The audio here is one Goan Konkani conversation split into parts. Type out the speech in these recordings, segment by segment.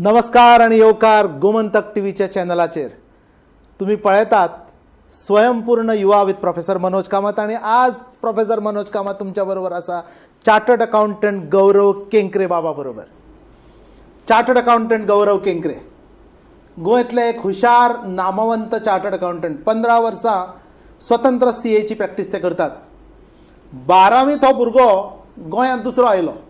नमस्कार आनी येवकार गोमंतक टीव्हीच्या चॅनलाचेर. तुम्ही पळयतात स्वयंपूर्ण युवा विथ प्रोफेसर मनोज कामत आणि आज प्रोफेसर मनोज कामत तुमच्या बरोबर आसा चार्टर्ड अकाउंटंट गौरव केंकरे बाबा बरोबर. चार्टर्ड अकाउंटंट गौरव केंकरे गोंयतले एक हुशार नामवंत चार्टर्ड अकाउंटंट. 15 वर्सां स्वतंत्र सीएची प्रॅक्टीस ते करतात. 12वींत हो भुरगो गोंयांत दुसरो आयलो.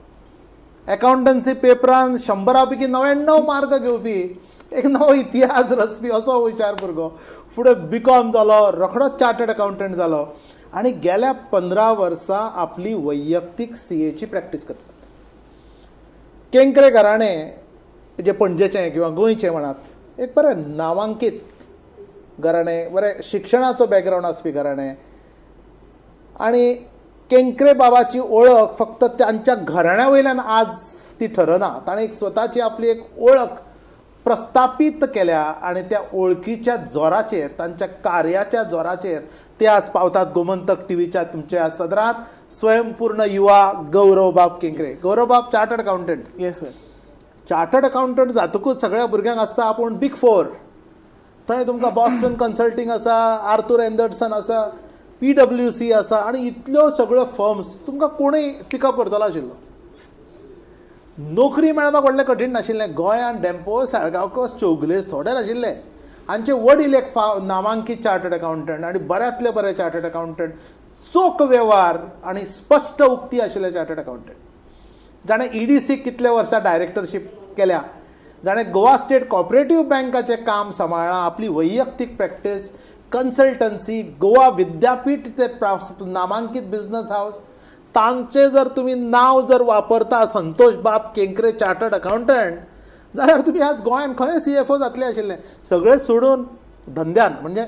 अकाउंटन्सी पेपरान 100 पैकी 99 मार्क घेवपी, एक नवो इतिहास रचपी असो हुशार भुरगो. फुडें बीकॉम जालो, रोखडोच चार्टर्ड अकाउंटंट जालो आनी गेल्या 15 वर्सां आपली वैयक्तीक सीएची प्रॅक्टीस करतात. केंकरे घराणें जें पणजेचें किंवा गोंयचें म्हणात, एक बरें नामांकीत घराणें, बरें शिक्षणाचो बॅकग्रावंड आसपी घराणें आनी केंकरे बाबाची वळख फक्त तांच्या घराण्या वयल्यान आज ती ठरना. ताणें एक स्वताची आपली एक वळख प्रस्थापीत केल्या आनी त्या वळखीच्या जोराचेर, तांच्या कार्याच्या जोराचेर ते आज पावतात गोमंतक टीव्हीच्या तुमच्या सदरांत. स्वयंपूर्ण युवा गौरवबाब Kenkre. गौरवबाब, chartered accountant. Yes sir. Chartered accountant जातकूच सगळ्या भुरग्यांक आसता आपूण बीग फोर. थंय तुमकां बॉस्टन कन्सल्टींग आसा, आर्थूर एंडरसन आसा, पीडब्ल्यूसी आसा आनी इतल्यो सगळ्यो फर्म्स तुमकां कोणूय पिकअप करतलो आशिल्लो. नोकरी मेळपाक व्हडलें कठीण नाशिल्लें. गोंयांत डेम्पो साळगांवकर, चौगुलेज थोडे नाशिल्ले. हांचे वडील एक नामांकीत चार्टर्ड अकाउंटंट आनी बऱ्यांतले बरे चार्टर्ड अकाउंटंट, चोख वेव्हार आनी स्पश्ट उक्ती आशिल्ले चार्टर्ड अकाउंटंट, जाणें ईडीसी कितले वर्सां डायरेक्टरशीप केल्या, जाणें गोवा स्टेट कॉपरेटीव बँकाचें काम सांबाळ्ळां, आपली वैयक्तीक प्रॅक्टीस, कन्सल्टन्सी, गोवा विद्यापीठ ते नामांकीत बिझनस हावस, तांचे जर तुमी नांव जर वापरता संतोष बाब केंकरे चार्टर्ड अकाउंटंट जाल्यार तुमी आज गोंयान खंय सीएफओ जातले आशिल्ले. सगळें सोडून धंद्यान म्हणजे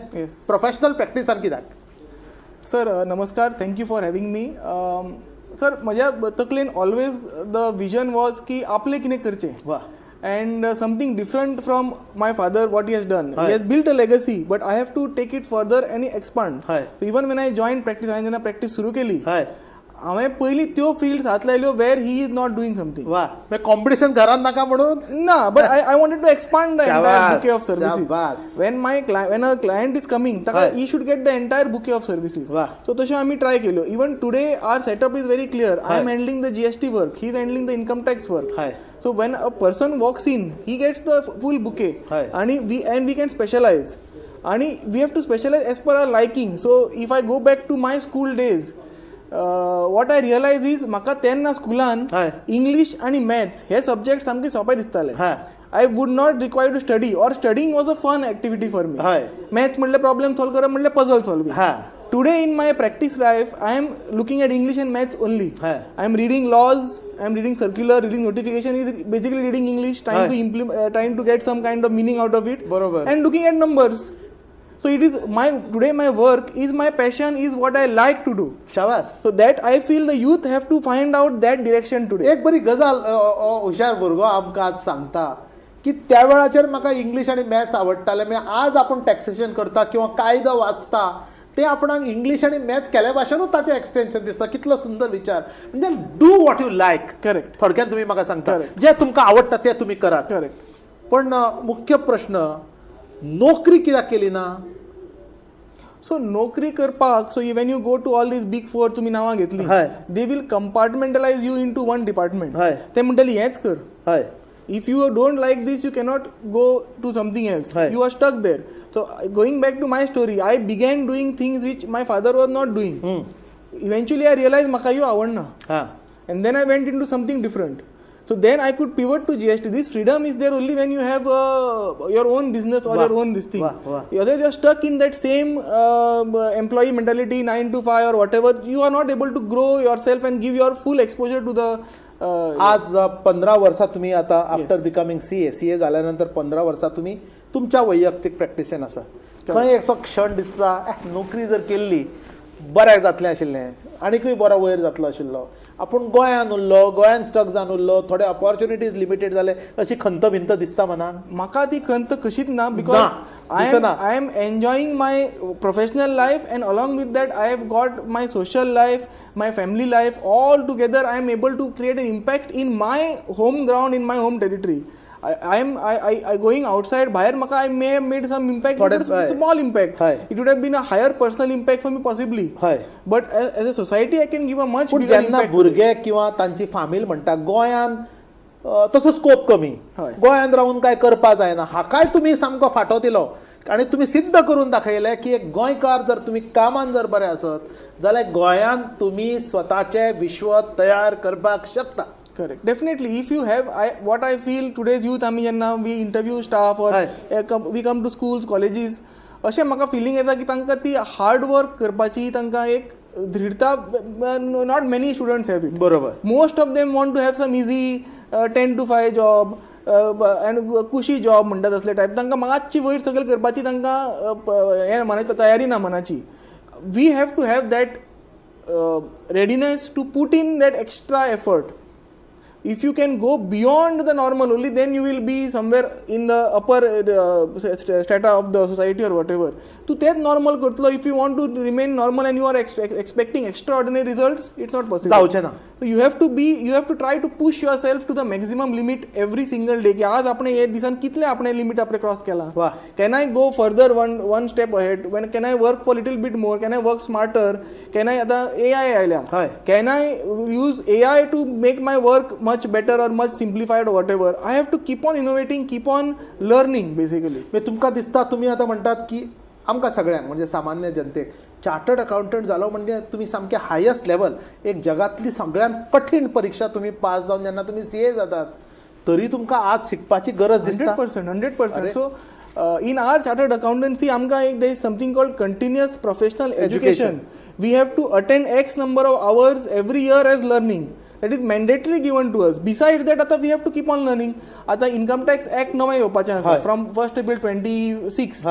प्रोफेशनल प्रॅक्टिसान कित्याक? सर, नमस्कार. Thank you for having me, sir. म्हज्या तकलेन ऑलवेज the vision was की आपलें कितें करचें and something different from my father, what he has done. He has built a legacy, but I have to take it further and expand. So even when I joined practice, हांवें जेन्ना प्रॅक्टीस सुरू केली, हांवें पयलीं त्यो फिल्ड्स हात लायल्यो where he is not doing something. वा, कॉम्पिटिशन घरात नाका म्हणून. ना, but I wanted to expand the entire bouquet of services. When a client is coming, ताका he should get the entire bouquet of services. So तशें आमी ट्राय केल्यो. Even today our setup is very clear. I am handling the GST work, he is handling the income tax work. So when a person walks in, he gets the full bouquet. आणि we can specialize. आणि we have to specialize as per our liking. So if I go back to my school days, what I realize is म्हाका तेन्ना स्कुलान इंग्लीश आनी मॅथ्स हे सब्जेक्ट सामके सोंपे दिसताले. I would not require to study, or studying was a fun activity for me. Maths म्हणल्यार प्रॉब्लेम सॉल्व करप म्हणल्यार puzzle solving. Today in my practice life, I am looking at English and maths only. I am reading laws, I am reading circular, reading notification is basically reading English, trying to implement, trying to get some kind of meaning out of it, बरोबर. And looking at numbers. So it is my today my work is my passion, is what I like to do. शाबास. So that I feel the youth have to find out that direction today. एक बरी गजाल हुशार भुरगो आमकां आज सांगता की त्या वेळाचेर म्हाका इंग्लीश आनी मॅथ्स आवडटाले. म्हणजे आज आपूण टॅक्सेशन करता किंवा कायदो वाचता ते आपणाक इंग्लीश आनी मॅथ्स केल्या भाशेनूच ताचें एक्सटेन्शन दिसता. कितलो सुंदर विचार! म्हणजे do what you like. Correct. थोडक्यात तुम्ही म्हाका सांगता, Correct. जे तुमकां आवडटा तें तुमी करात. Correct. पण मुख्य प्रश्न, नोकरी कित्याक केली ना? सो नोकरी करपाक, so when you go to all these Big Four, तुमी नांवां घेतली, they will compartmentalize you into one department. ते म्हणटले हेंच कर. If you don't like this, you cannot go to something else. You are stuck there. So going back to my story, I began doing things which my father was not doing. Eventually I realized म्हाका ह्यो आवडना and then I went into something different. So then I could pivot to GST. This freedom is there only when you have your own business or your own this thing. वा, वा. Otherwise, you are stuck in that same employee mentality, 9 to 5 or whatever. You are not able to grow yourself and give your full exposure to the. आज 15 वर्सां तुम्ही आता आफ्टर बिकमिंग सीए, सीए जाल्यानंतर 15 वर्सां तुम्ही तुमच्या वैयक्तीक प्रॅक्टिसेन आसा. खंय असो क्षण दिसता, नोकरी जर केल्ली बऱ्याक जातलें आशिल्लें, आनीकूय बरो वयर जातलो आशिल्लो, आपूण गोंयान उरलो, गोंयान स्टक जावन उरलो, थोडे ऑपॉर्च्युनिटीज लिमिटेड जाले, अशी खंत भिंत दिसता मनाक? म्हाका ती खंत कशीच ना because I am दिसना. I am enjoying my professional life and along with that I have got my social life, my family life, all together. I am able to create an impact in my home ground, in my home territory. I am I going outside भायर म्हाका I may have made some impact, small impact. It would have been a higher personal impact for me possibly. But as a society I can give a much bigger impact. भुरगे किंवा तांची फामील म्हणटा गोंयान तसो स्कोप कमी, गोंयान रावून काय करपा जायना, हाकाय तुमी सामको फाटो दिलो आनी तुमी सिद्ध करून दाखयलें की एक गोंयकार जर तुमी कामान जर बरे आसत जाल्यार गोंयान तुमी स्वताचें विश्व तयार करपाक शकता. Correct. Definitely, if you have, what I feel today's youth, आमी जेन्ना we interview staff or we come to schools, colleges, अशें म्हाका फिलींग येता की तांकां ती हार्ड वर्क करपाची तांकां एक दृढता, not many students have it. बरोबर. Most of them want to have some easy 10 to 5 job and cushy job म्हणटात तसले टायप. तांकां मातशी वयर सकयल करपाची तांकां हें मनाची तयारी ना मनाची. We have to have that readiness to put in that extra effort. If you can go beyond the normal only, then you will be somewhere in the upper strata of the society or whatever. Tu तेच normal करतलो. If you want to remain normal and you are expecting extraordinary results, it's not possible. जावचें ना. So you have to be, you have to try to push yourself to the maximum limit every single day. की आज आपणे हे दिसान कितले आपणे लिमिट आपणे क्रॉस केला. Can I go further one step ahead? When can I work for little bit more? Can I work smarter? Can I, आतां AI आयल्या, can I use AI to make my work much better or much simplified or whatever? I have to keep on innovating, keep on learning basically. म्हणजे तुमकां दिसता तुमी आतां म्हणटात की आमकां सगळ्यांक म्हणजे सामान्य जनतेक चार्टर्ड अकाउंटंट जालो म्हणजे तुमी सामकें हायस्ट लेवल, एक जगांतली सगळ्यांत कठीण परिक्षा तुमी पास जावन जेन्ना तुमी CA जातात तरी तुमकां आज शिकपाची गरज दिसता. 100%, 100%. So in our chartered accountancy आमकां एक there is something called continuous professional education. We have to attend X number of hours every year as learning. That is mandatory given to us. Besides that, आता we have to keep on learning. आता income tax act नवें येवपाचें आसा from 1st April 26.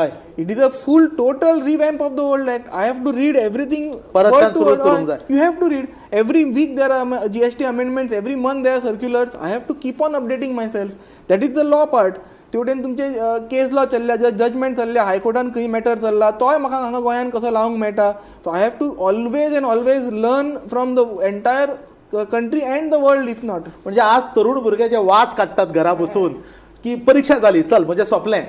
It is a full total revamp of the old act. I have to read everything. You have to read every week. There are GST amendments every month, there are circulars. I have to keep on updating myself. That is the law part. तेवटेन तुमचे केस लॉ चल्ल्या, जजमेंट चल्ल्या, हायकोर्टान खंय मॅटर चल्ला तोय म्हाका हांगा गोंयान कसो लावंक मेळटा. So I have to always and always learn from the entire country and the world if not. म्हणजे आज तरुण भुरगे जे वाच काडटात घरा बसून की परीक्षा जाली चल म्हणजे सोंपलें,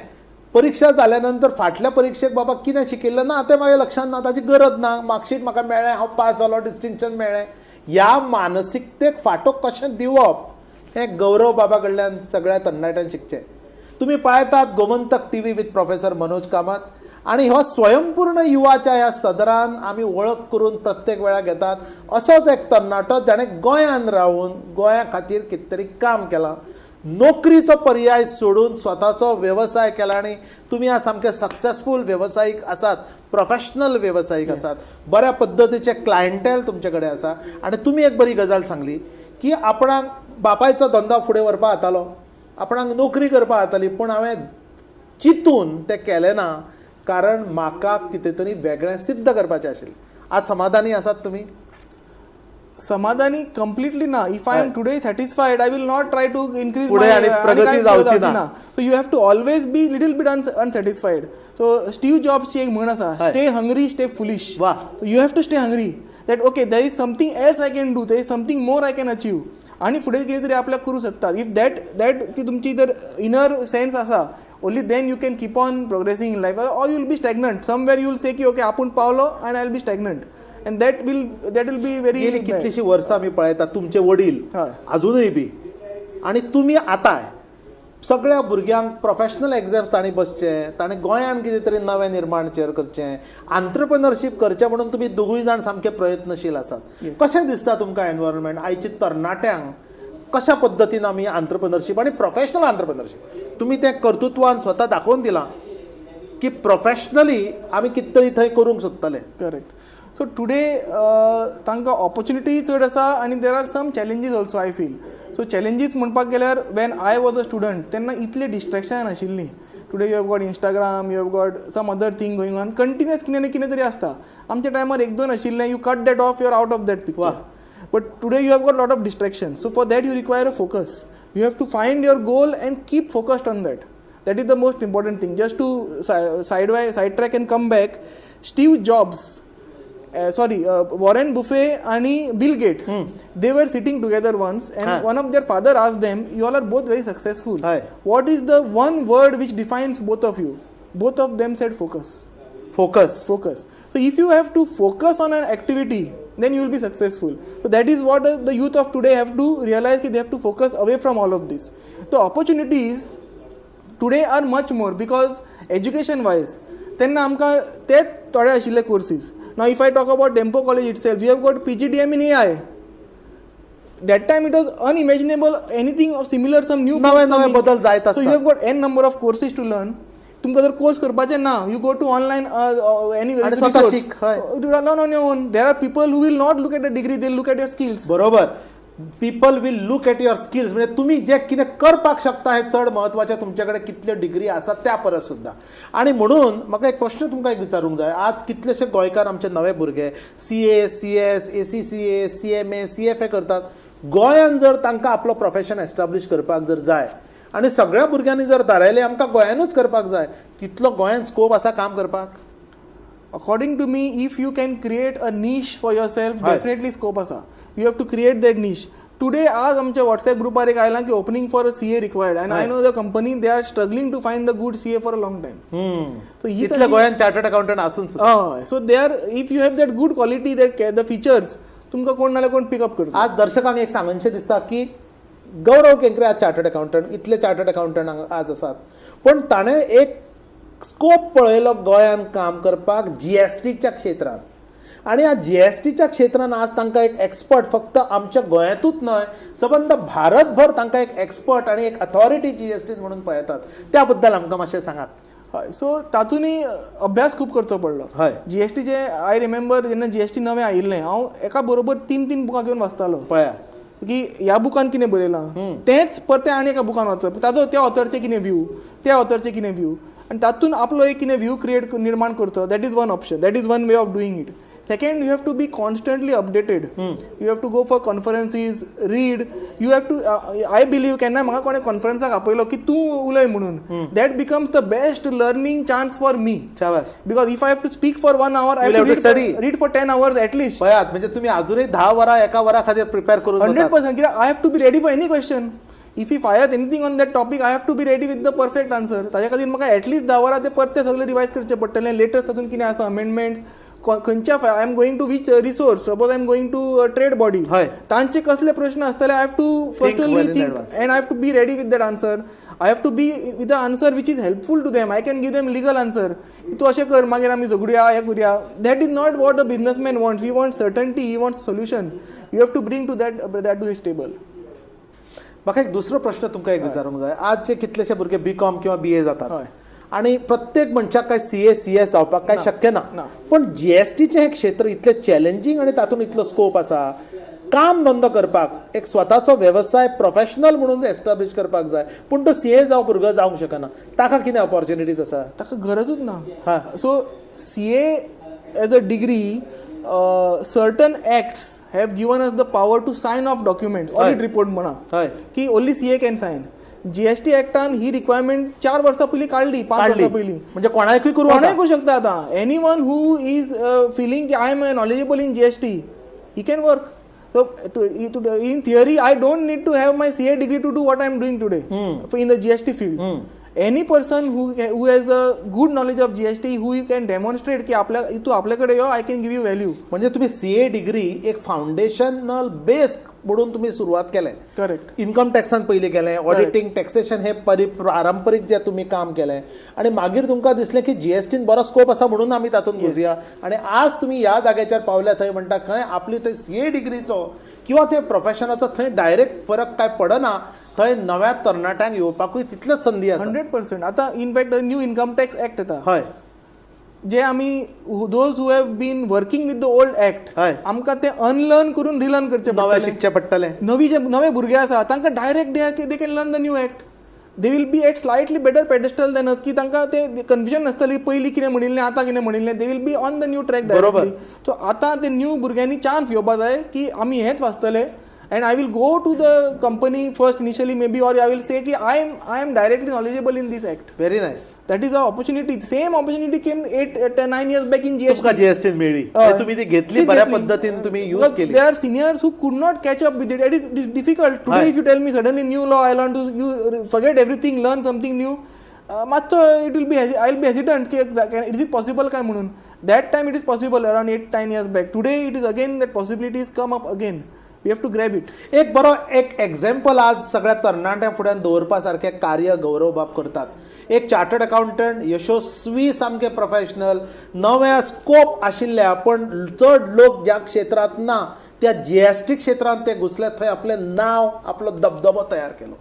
परीक्षा जाल्या नंतर फाटल्या परिक्षेक बाबा कितें शिकिल्लें ना तें म्हाज्या लक्षांत ना, ताची गरज ना, मार्कशीट म्हाका मेळ्ळें, हांव पास जालो, डिस्टिंक्शन मेळ्ळें, ह्या मानसिकतेक फाटो कशें दिवप हें गौरव बाबा कडल्यान सगळ्या तरणाट्यान शिकचें. तुमी पळयतात Gomantak TV with professor Manoj Kamat आनी हो स्वयंपूर्ण युवाच्या ह्या सदरान आमी वळख करून प्रत्येक वेळा घेतात असोच एक तरणाटो जाणें गोंयान रावून गोंया खातीर कितें तरी काम केलां, नोकरीचो पर्याय सोडून स्वताचो वेवसाय केला आनी तुमी आज सामके सक्सेसफूल वेवसायीक आसात, प्रोफेशनल वेवसायीक आसात, बऱ्या पद्दतीचे क्लायंटेल तुमचे कडेन आसा. आनी तुमी एक बरी गजाल सांगली की आपणाक बापायचो धंदो फुडें व्हरपा जातालो, आपणाक नोकरी करपा जाताली, पूण हांवें चिंतून तें केलें ना कारण म्हाका कितें तरी वेगळें सिद्ध करपाचें आशिल्लें. आज समाधानी आसात तुमी? समाधानी कंप्लिटली ना. If I am today satisfied I will not try to increase फुडें आनी प्रगती जावची ना. So you have to always be little bit unsatisfied. So Steve जॉब्सची एक म्हण आसा, stay hungry stay foolish. You have to stay hungry that okay there is something else I can do, there is something more I can achieve आनी फुडें कितें तरी आपल्याक करूं शकतात. If that that ती तुमची जर इनर सेन्स आसा only then you can keep on progressing in life, or you will be stagnant. Somewhere you will say की okay आपूण पावलो and I will be stagnant and that will be very. गेली कितलीशी वर्सां आमी पळयतात तुमचे वडील अजुनूय बी आनी तुमी आतांय सगळ्या भुरग्यांक प्रोफेशनल एग्जाम्स तांणी बसचे, ताणें गोंयान कितें तरी नवें निर्माण चेर करचें, आंत्रप्रेनरशीप करचें म्हणून तुमी दोगूय जाण सामके प्रयत्नशील आसात. कशें दिसता तुमकां एनवायरमेंट आयची तरणाट्यांक कशा पद्दतीन आमी आंत्रप्रेनरशीप आनी प्रोफेशनल आंत्रप्रेनरशीप तुमी तें कर्तृत्वान स्वता दाखोवन दिलां की प्रोफेशनली आमी कितें तरी थंय करूंक सोदतले. करेक्ट. सो टुडे तांकां ऑपॉर्च्युनिटी चड आसा आनी there are some challenges also I feel. So challenges म्हणपाक गेल्यार when I was a student तेन्ना इतले डिस्ट्रेक्शन नाशिल्लीं. Today you have got Instagram, you have got some other thing going on, continuous कितें ना कितें तरी आसता. आमच्या टायमार एक दोन आशिल्लें, you cut that off, you are out of that picture. But today you have got lot of distraction. So for that you require a focus. You have to find your goal and keep focused on that. That is the most important thing. Just to side track and come back, Steve Jobs sorry, Warren Buffett आणि Bill Gates, they were sitting together once and one of their father asked them, you all are both very successful, what is the one word which defines both of you? Both of them said focus. Focus. Focus. So if you have to focus on an activity, then you will be successful. So that is what the youth of today have to realize, की they have to focus away from all of this. The opportunities today are much more because education wise तेन्ना आमकां तेच थोडे आशिल्ले courses. Now if I talk about Dempo College itself, you have got PGDM in AI. That time it was unimaginable, anything of similar, some new. नवे नवे बदल जायत. So you have got n number of courses to learn. तुमकां जर कोर्स करपाचे ना, you go to online, any learn on your own. There are people who will not look at a degree, they look at your skills. बरोबर, people will look at your skills. म्हणजे तुम्ही जे कितें करपाक शकता हे चड म्हत्वाचें, तुमचे कडेन कितल्यो डिग्री आसात त्या परस सुद्दां. आनी म्हणून म्हाका एक प्रश्न तुमकां एक विचारूंक जाय. आज कितलेशे गोंयकार, आमचे नवे भुरगे CA, CS, ACCA, CMA, CFA करतात. गोंयान जर तांकां आपलो प्रोफेशन एस्टाब्लीश करपाक जर जाय आनी सगळ्या भुरग्यांनी जर थारायलें आमकां गोंयानूच करपाक जाय, कितलो गोंयान स्कोप आसा काम करपाक? According to me, if you can create a niche for yourself, definitely scope आसा. You have to create that niche. Today आज आमच्या व्हॉट्सॅप ग्रुपार एक आयलां की opening for a CA required, and I know the company, they are struggling to find a good CA for a long time. So ही गोंयान चार्टर्ड अकाउंटंट आसून. हय, so they are, if you have that good quality, that the features, तुमकां कोण ना कोण पिकअप करता. आज दर्शकांक एक सांगनशें दिसता की गौरव केंकरे आज चार्टर्ड अकाउंटंट, इतले चार्टर्ड अकाउंटंट आज आसात, पण ताणें एक स्कोप पळयलो गोंयान काम करपाक जीएसटीच्या क्षेत्रांत. आनी ह्या जीएसटीच्या क्षेत्रांत आज तांकां एक एक्सपर्ट, फक्त आमच्या गोंयांतूच न्हय, सबंद भारतभर तांकां एक एक्सपर्ट आनी एक अथॉरिटी जीएसटीन म्हणून पळयतात. त्या बद्दल आमकां मातशें सांगात. हय, सो तातूंतय अभ्यास खूब करचो पडलो. हय, जीएसटीचे I remember जेन्ना जीएसटी नवें आयिल्लें, हांव एका बरोबर तीन तीन बुकां घेवन वाचतालो. पळया की ह्या बुकान कितें बरयलां तेंच परतें आनी एका बुकान वाचप, ताजो त्या ऑथरचे कितें व्यू, त्या ऑथरचे कितें व्यू, आनी तातूंत आपलो एक कितें व्यू क्रिएट निर्माण करचो. That is one option, that is one way of doing it. Second, you have to be constantly updated. You have to go for conferences, read. You have to, I believe, केन्ना म्हाका कोणें कॉन्फरन्साक आपयलो की तूं उलय म्हणून, that becomes the best learning chance for me. शाबास. Because if I have to speak for one hour, I have to read for 10 hours at least. पळयात, म्हणजे तुम्ही अजूनही 10 वरां एका वरा खातीर प्रिपेअर करून. 100%, कित्याक I have to be ready for any question. If he fires anything on that topic, I have to be ready with the perfect answer. ताच्या खातीर म्हाका एटलिस्ट 10 वरां ते परते सगळे रिवायज करचे पडटले. लेटस्ट तातूंत कितें आसा, अमेंडमेंट्स खंयच्या, I am going to which resource, suppose I am going to trade body, तांचे कसले प्रश्न आसतले, I have to first only think and I have to be ready with that answer. I have to be with the answer which is helpful to them. I can give them legal answer, तूं अशें कर, मागीर आमी झगडुया, हें करुया. That is not what a businessman wants. He wants certainty, he wants solution. You have to bring to that to his table. म्हाका एक दुसरो प्रश्न तुमकां एक विचारूंक जाय. आज जे कितलेशे भुरगे बी कॉम किंवा बी ए जातात आणि प्रत्येक मनशाक काय सीए, सीएस जावपाक काय शक्य ना, पण जीएसटीचें हें क्षेत्र इतलें चॅलेंजींग आनी तातूंत इतलो स्कोप आसा काम धंदो करपाक, एक स्वताचो वेवसाय प्रोफेशनल म्हणून एस्टाब्लीश करपाक जाय, पूण तो सीए जावं भुरगो जावंक शकना, ताका कितें ऑपॉर्च्युनिटीज आसा? ताका गरजूच ना. So CA as a degree, certain acts have given us the power to sign off documents, audit report म्हणा की only CA can sign. GST ऍक्टान he requirement 4 वर्सां पयलीं काडली, 5 वर्सां पयलीं. म्हणजे कोणाकूय करूं. कोणाय करूं शकता आतां. Anyone who is feeling की I am knowledgeable in GST, he can work. So in theory, I don't need to have my CA degree to do what I am doing today in the GST field. Any person who has a good knowledge of GST, who you can demonstrate की आपल्या तूं आपल्याकडे यो, I can give you value. म्हणजे तुम्ही सीए डिग्री एक फाउंडेशनल बेस म्हणून तुम्ही सुरवात केलें. करेक्ट. इन्कम टॅक्सान पयलीं केलें, ऑडिटींग, टॅक्सेशन हे पारंपरीक जे तुम्ही काम केलें आनी मागीर तुमकां दिसलें की जीएसटीन बरो स्कोप आसा म्हणून आमी तातूंत घुसया आनी आज तुमी ह्या जाग्याचेर पावल्या. थंय म्हणटा खंय आपली थंय सीए डिग्रीचो किंवा थंय प्रोफेशनाचो थंय डायरेक्ट फरक काय पडना, थंय नव्या तरणाट्यांक येवपाकूय तितल्योच संदी आसा. 100%. आतां in fact new income tax act येता, जे आमी, those who have been working with the old act, आमकां ते अनलर्न करून रिलर्न करचें नवें पडटलें. शिकचें पडटलें. नवी जे नवे भुरगे आसा तांकां direct they can learn the new act. They will be at slightly better pedestal than us, की तांकां ते कन्फ्युजन नासतली, पयलीं कितें म्हणिल्लें, आतां कितें म्हणिल्लें. They will be on the new track directly. So आतां ते न्यू भुरग्यांनी चान्स घेवपा जाय की आमी हेंच वाचतले And I will go to the company first initially maybe, or I will say की I am directly knowledgeable in this act. Very nice. That is a opportunity. Same opportunity came 8, 9 years back in GST. तुमकां जीएसटी मेळ्ळी, तुम्ही ती घेतली, बऱ्या पद्दतीन तुम्ही यूज केली. There are seniors who could not catch up with it. It is difficult. Today, if you tell me suddenly new law, I learn to you forget everything, learn something new. मातसो it will be I will be hesitant की is it possible काय म्हणून. That time it is possible around 8, 9 years back. Today it is again, that possibilities come up again. We have to grab it. एक बरो एक एक्झाम्पल आज सगळ्या तरणाट्या फुड्यान दवरपा सारखें कार्य गौरवबाब करतात. एक चार्टर्ड अकाउंटंट, यशस्वी, सामके प्रोफेशनल, नव्या स्कोप आशिल्ल्या पण चड लोक ज्या क्षेत्रांत ना त्या जीएसटी क्षेत्रांत ते घुसले. थंय आपलें नांव, आपलो दबदबो तयार केलो.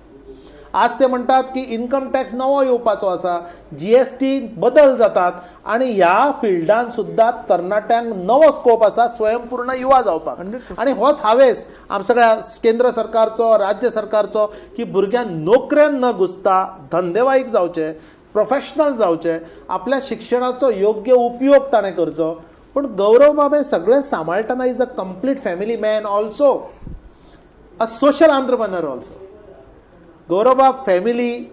आज ते म्हणटात की इन्कम टॅक्स नवो येवपाचो आसा, जीएसटी बदल जातात आणि ह्या फिल्डान सुद्दां तरणाट्यांक नवो स्कोप आसा स्वयंपूर्ण युवा जावपाक. आणि होच हावेस आम सगळ्या केंद्र सरकारचो, राज्य सरकारचो की भुरग्यांक नोकऱ्यान न घुसता धंदेवाईक जावचे, प्रोफेशनल जावचे, आपल्या शिक्षणाचो योग्य उपयोग ताणें करचो. पूण गौरव बाब हें सगळें सांबाळटना is a complete family man also, a social entrepreneur also. गौरवबाब, family,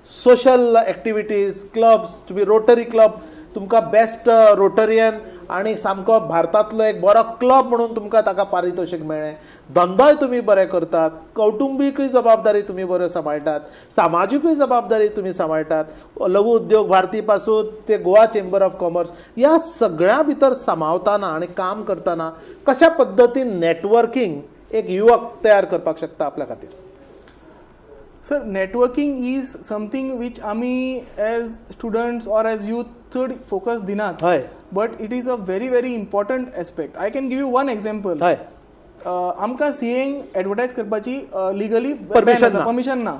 social activities, clubs, तुमी रोटरी क्लब, तुमकां बेस्ट रोटरियन आणि सामको भारतांतलो एक बरो क्लब म्हणून तुमकां ताका पारितोशीक मेळ्ळें. धंदोय तुमी बरे करतात, कौटुंबिकूय जबाबदारी तुमी बऱ्यो सांबाळटात, सामाजिकूय जबाबदारी तुमी सांबाळटात. लघु उद्योग भारती पासून ते गोवा चेंबर ऑफ कॉमर्स, ह्या सगळ्या भितर सामावताना आनी काम करतना कशा पद्दतीन नेटवर्किंग एक युवक तयार करपाक शकता आपल्या खातीर? Sir, networking is something which आमी as students or as youth चड फोकस दिनात, but it is a very, very important aspect. I can give you one example. आमकां सीएंक एडवर्टायज करपाची लिगली Permission ना. परमिशन ना.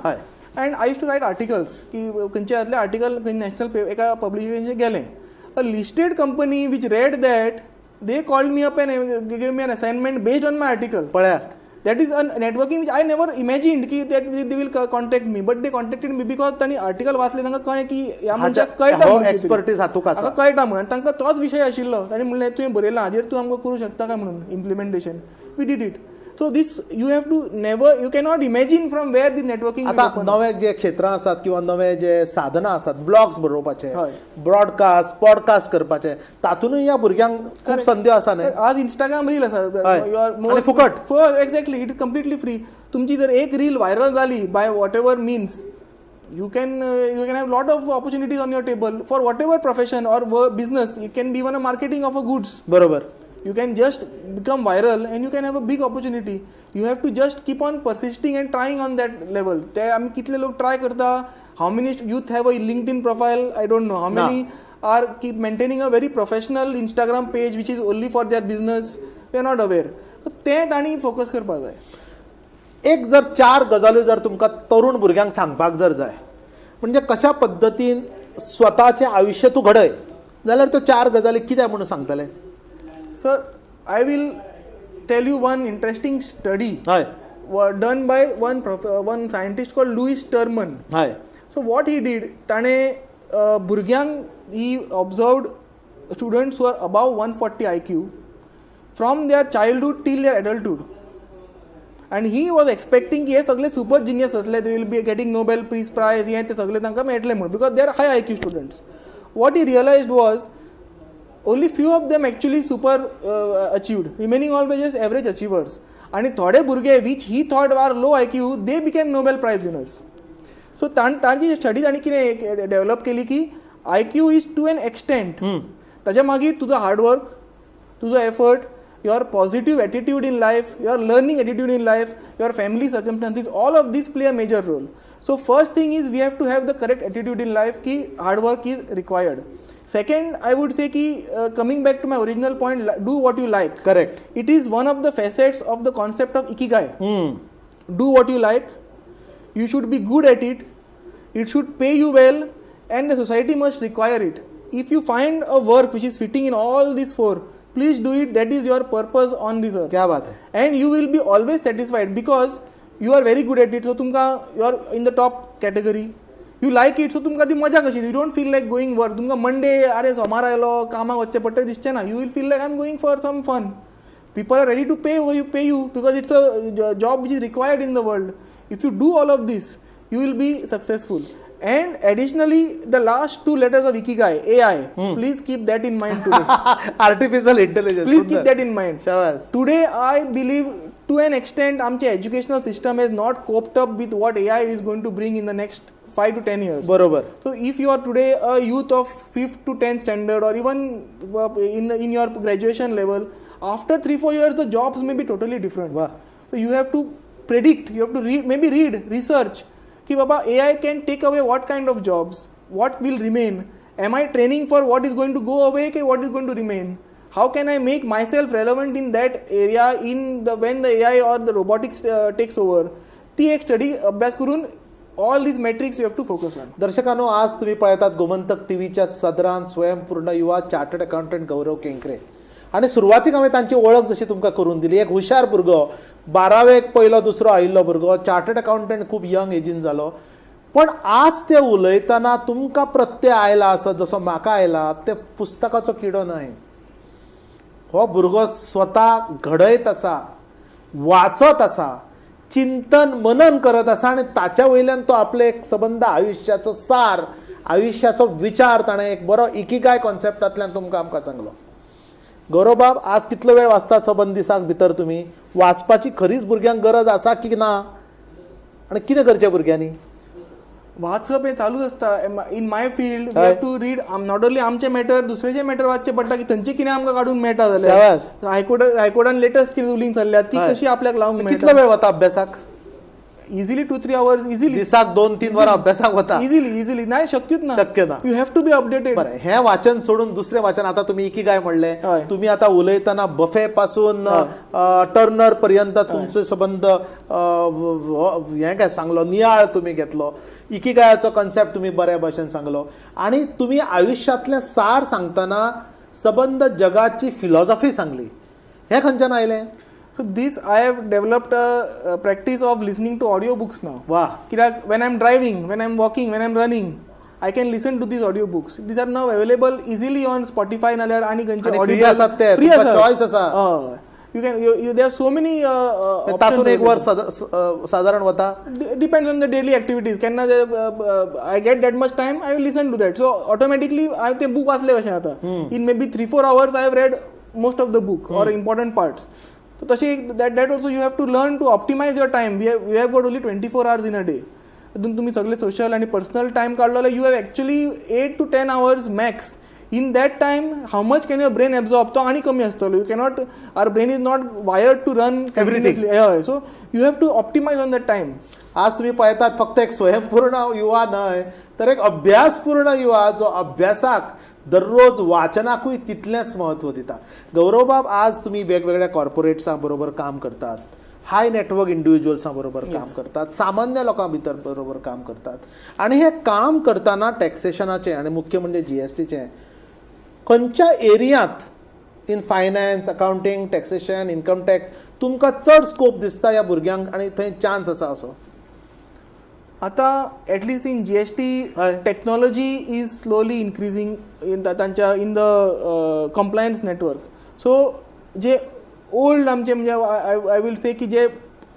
And I used to write articles की खंयचे जातले आर्टिकल खंय नॅशनल एका पब्लिकेशन गेलें. A listed company which read that, they called me up and gave me an assignment based on my article. पळयात. That is a networking which I never imagined की that they will contact me, but they contacted me because तांणी आर्टिकल वाचले, तांकां कळ्ळें की ह्या मनशाक कळटा हो म्हणून कितें. एक्सपर्टीज हातूंत आसा. हाका कळटा म्हणून. आनी तांकां तोच विशय आशिल्लो. तांणी म्हणलें, तुवें बरयलां, हाजेर तूं आमकां करूं शकता काय म्हणून implementation. We did it. So this you have to never, you cannot imagine from where the networking. आता नवे जे क्षेत्रां आसात किंवा नवे जे साधनां आसात, ब्लॉग्स बरोवपाचे, ब्रॉडकास्ट, पॉडकास्ट करपाचे, तातूनय ह्या भुरग्यांक खूब संदी आसा न्हय? आज इंस्टाग्राम रील आसा. आनी फुकट. Exactly, it is completely free. तुमची जर एक रील व्हायरल जाली by whatever means, you can have lot of opportunities on your table for whatever profession or business. It can be even a marketing of a goods. You can just become viral and you can have a big opportunity. You have to just keep on persisting and trying on that level. ते आमी कितले लोक ट्राय करता. How many youth have a LinkedIn profile? I don't know how many are keep maintaining a very professional Instagram page which is only for their business. We are not aware. So ते तांणी फोकस करपाक जाय. एक जर चार गजाल्यो जर तुमकां तरुण भुरग्यांक सांगपाक जर जाय, म्हणजे कशा पद्दतीन स्वताचें आयुश्य तूं घडय, जाल्यार त्यो चार गजाली कितें म्हणून सांगतले? Sir, I will tell you one interesting study done by one scientist called Louis Terman. So what he did, ताणें भुरग्यांक, he observed students who are above 140 IQ from their childhood till their adulthood. And he was expecting की हे सगळे सुपर जिनियस आसले, they will be getting Nobel Peace Prize, हे ते सगळे तांकां मेळटले म्हणून, because they are high IQ students. What he realized was only few of them actually super achieved, remaining all were just average achievers. आणि थोडे भुरगे which he thought are low IQ, they became Nobel Prize winners. So तांची स्टडी तांणी कितें डेव्हलप केली की IQ is to an extent, ताच्या मागीर तुजो हार्डवर्क, तुजो effort, your positive attitude in life, your learning attitude in life, your family circumstances, all of this play a major role. So first thing is we have to have the correct attitude in life की hard work is required. Second, I would say की coming back to my original point, do what you like. Correct It is one of the facets of the concept of ikigai. Do what you like, you should be good at it, it should pay you well, and the society must require it. If you find a work which is fitting in all these four, please do it. That is your purpose on this earth. क्या बात है. And you will be always satisfied because you are very good at it. So तुमकां you are in the top category. You like it, so तुमकां ती मजा कशी. You don't feel like going work. तुमकां मंडे, अरे सोमार आयलो, कामाक वचचें पडटलें दिसचें ना. You will feel like I am going for some fun. People are ready to pay you because it's a job which is required in the world. If you do all of this, you will be successful. And additionally, the last two letters of Ikigai, AI, please keep that in mind today. Artificial intelligence. Please keep that in mind. शाबास. Today, I believe to an extent, आमचे educational system has not coped up with what AI is going to bring in the next 5 to 10 years. बरोबर. So if you are today a youth of 5th to 10th standard or even in your graduation level, after 3-4 years the jobs may be totally different. वा. So you have to predict, you have to read, maybe read, research की बाबा AI can take away what kind of jobs, what will remain, am I training for what is going to go away की what is going to remain, how can I make myself relevant in that area in the when the AI or the robotics takes over. ती एक स्टडी अभ्यास करून all these metrics you have to focus on. दर्शकांनो, आज तुम्ही पळयतात गोमंतक टीव्हीच्या सदरान स्वयंपूर्ण युवा चार्टर्ड अकाउंटंट गौरव केंकरे. आणि सुरवातीक हांवें तांची वळख जशी तुमकां करून दिली, एक हुशार भुरगो, बारावेक पयलो दुसरो आयिल्लो भुरगो, चार्टर्ड अकाउंटंट खूब यंग एजीन जालो. पण आज ते उलयतना तुमकां प्रत्यय आयला आसत जसो म्हाका आयला, ते पुस्तकाचो किडो न्हय, हो भुरगो स्वता घडयत आसा, वाचत आसा, चिंतन मनन करत आसा आनी ताच्या वयल्यान तो आपले एक सबंद आयुश्याचो सार, आयुश्याचो विचार ताणें एक बरो इकिगाय कॉन्सेप्टांतल्यान तुमकां आमकां सांगलो. गौरवबाब, आज कितलो वेळ वाचतात सबंद दिसाक भितर तुमी? वाचपाची खरीच भुरग्यांक गरज आसा की ना आनी कितें करचें भुरग्यांनी? वाचप हें चालूच आसता. In my field we have to read not only आमचे मॅटर, दुसऱ्याचे मॅटर वाचचे पडटा की थंयचे कितें आमकां काडूंक मेळटा जाल्यार. हायकोर्टान लेटस्ट कितें रुलींग चल्ल्या ती कशी आपल्याक लावंक मेळटा. कितलो वेळ वता अभ्यासाक? Easily 2-3 hours easily. दिसाक 2-3 वरां अभ्यासाक वता? Easily easily. नाही, शक्यूच ना. शक्य ना. You have to be updated. बरें, हें वाचन सोडून दुसरें वाचन, आतां तुमी इकिगाय म्हणलें, तुमी आतां उलयतना बफे पासून टर्नर पर्यंत तुमचे सबंद हें काय सांगलो, नियाळ तुमी घेतलो, इकिगायाचो कॉन्सेप्ट तुमी बऱ्या भशेन सांगलो आनी तुमी आयुश्यांतलें सार सांगतना सबंद जगाची फिलॉसॉफी सांगली. हें खंयच्यान आयलें? So this I have developed a practice of listening to audio books now. Wow. कित्याक when I am driving, when I am walking, when I am running, I can listen to these audio books. These are now available easily on Spotify नाल्यार आनी खंयचे ऑडियो आसात ते फ्री आसा, चॉयस आसा. You can you there are so many. तातूंत एक वर सादारण वता? Depends on the daily activities. केन्ना I get that much time, I will listen to that. So automatically हांवें तें बूक वाचलें कशें जाता. In maybe 3-4 hours I have read most of the book or important parts. So तशें that also you have to learn to optimize your time. We have got only 24 hours in a day. तितून तुमी सगळे सोशल आनी पर्सनल टायम काडलो जाल्यार you have actually 8 to 10 hours max. In that time how much can your brain absorb, तो आनी कमी आसतलो. You cannot, our brain is not wired to run everything. हय, so you have to optimize on that time. आज तुम्ही पळयतात फक्त एक स्वयंपूर्ण युवा न्हय तर एक अभ्यासपूर्ण युवा, जो अभ्यासाक दररोज वाचनाकूय तितलेंच म्हत्व दिता. गौरवबाब, आज तुमी वेगवेगळ्या कॉर्पोरेट्सां बरोबर काम करतात, हाय नेटवर्क इंडिव्हिज्युअल्सां बरोबर काम करतात, सामान्य लोकां भितर बरोबर काम करतात आनी हें काम करतना टॅक्सेशनाचें आनी मुख्य म्हणजे जीएसटीचें खंयच्या एरियांत in finance, accounting, taxation, income tax तुमकां चड स्कोप दिसता ह्या भुरग्यांक आनी थंय चान्स आसा असो? आतां at least in GST technology is slowly increasing in तांच्या in the compliance network. So J old आमचे म्हणजे I will से की जे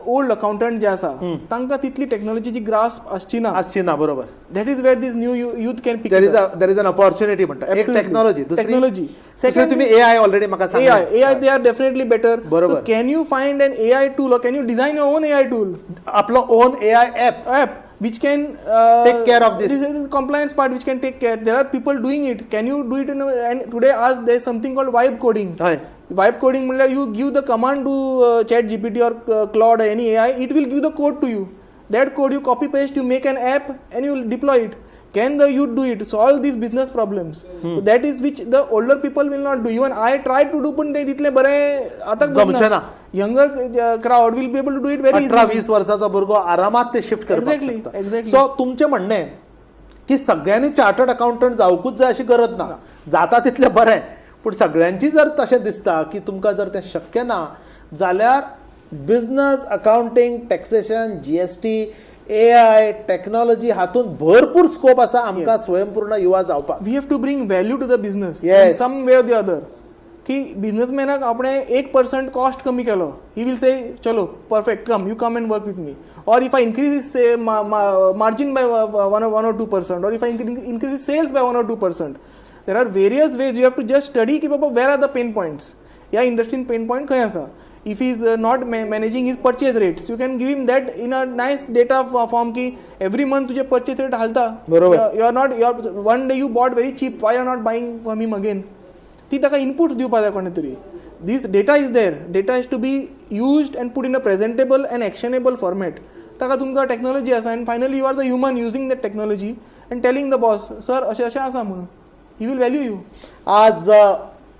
ओल्ड अकाउंटंट जे आसा तांकां तितली टॅक्नॉलॉजीची ग्रास्प आसची ना. आसची ना, बरोबर. That is where this new youth can pick. There is an opportunity म्हणटा. एक टेक्नॉलॉजी, टेक्नॉलॉजी, सेकंड तुम्ही एआय ऑलरेडी म्हाका सांगलें. AI they are definitely better. बरोबर. Can you find an AI tool or can you design your own AI tool? आपलो own AI app which can take care of this. This is compliance part which can take care. There are people doing it. Can you do it in a, and today as there is something called vibe coding. Hai. Vibe coding means you give the command to ChatGPT or Claude or any AI, it will give the code to you. That code you copy paste, you make an app and you deploy it. Can the youth do it? Solve these business problems. So that is which the older people will not do. Even I try to do, पण ते तितले बरे आता जमचे ना. Younger crowd will be able to do it very easily. 18-20 वर्साचो भुरगो आरामात ते शिफ्ट करपाक शकता. Exactly. सो तुमचें म्हणणें की सगळ्यांनी चार्टर्ड अकाउंटंट जावंकूच जाय अशी गरज ना, जाता तितलें बरें, पूण सगळ्यांची जर तशें दिसता की तुमकां जर तें शक्य ना जाल्यार business, accounting, taxation, GST, AI, technology हातूंत भरपूर स्कोप आसा आमकां स्वयंपूर्ण युवा जावपाक. We have to bring value to the business in some way or the other. की बिजनसमॅनाक आपणें 1% कॉस्ट कमी केलो, he will say, "चलो, perfect, come, you come and work with me." Or if I increase his margin by 1 or 2%, or if I increase sales by 1 or 2%, there are various ways. You have to just study की बाबा, where are the pain points, ह्या इंडस्ट्रीन पेन पॉयंट खंय आसा. If he's not managing his purchase rates, you can give him that in a nice data form की every month तुझे purchase rate हालता. बरोबर. You are not, you are, one day you bought very cheap, why are not buying from him again? ती ताका इनपुट्स दिवपा जाय कोणें तरी. This data is there. Data is to be used and put in a presentable and actionable format. ताका तुमकां टॅक्नॉलॉजी आसा, and finally you are the human using that technology and telling the boss, "Sir, अशें अशें आसा" म्हणून. He will value you. आज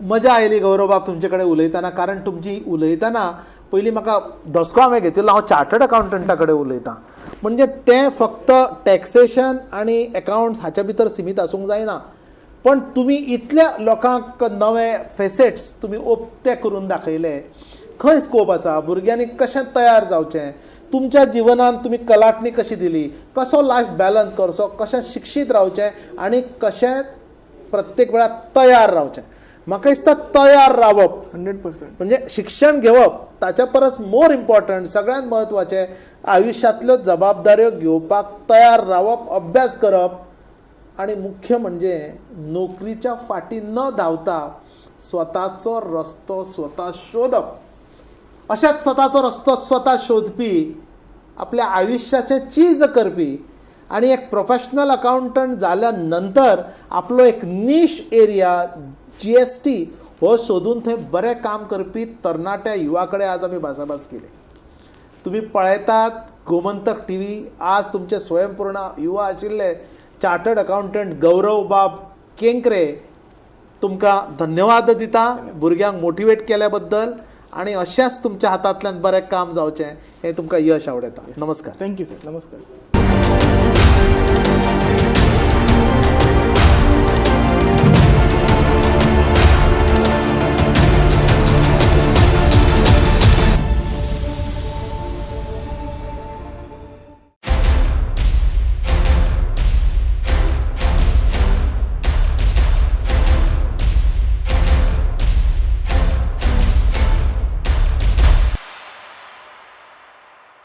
मजा आयली गौरवबाब तुमचे कडेन उलयतना, कारण तुमची उलयतना पयलीं म्हाका धसको हांवें घेतिल्लो, हांव चार्टर्ड अकावंटंटा कडेन उलयतां. म्हणजे तें फक्त टॅक्सेशन आनी एकावंट्स हाच्या भितर सिमीत आसूंक जायना, पण तुमी इतल्या लोकांक नवे फेसेट्स तुमी उक्ते करून दाखयले, खंय स्कोप आसा, भुरग्यांनी कशें तयार जावचें, तुमच्या जिवनांत तुमी कलाटणी कशी दिली, कसो लायफ बॅलन्स करचो, कशें शिक्षीत रावचें आनी कशें प्रत्येक वेळार तयार रावचें. म्हाका दिसता तयार रावप 100%. म्हणजे शिक्षण घेवप ताच्या परस मोर इम्पॉर्टंट, सगळ्यांत म्हत्वाचें, आयुश्यांतल्यो जबाबदाऱ्यो घेवपाक तयार रावप, अभ्यास करप आनी मुख्य म्हणजे नोकरीच्या फाटी न धांवता स्वताचो रस्तो स्वता शोदप. अशाच स्वताचो रस्तो स्वता शोदपी, आपल्या आयुश्याचें चीज करपी आनी एक प्रोफेशनल अकावंटंट जाल्या नंतर आपलो एक नीश एरिया जीएसटी हो सोदून थंय बरें काम करपी तरणाट्या युवा कडेन आज आमी भासाभास केली. तुमी पळयतात गोमंतक टीव्ही. आज तुमचे स्वयंपूर्ण युवा आशिल्ले चार्टर्ड अकावंटंट गौरव बाब केंकरे. तुमकां धन्यवाद दिता भुरग्यांक मोटिवेट केल्या बद्दल आनी अशेंच तुमच्या हातांतल्यान बरें काम जावचें हें तुमकां यश आवडयता. नमस्कार. Thank you sir. नमस्कार.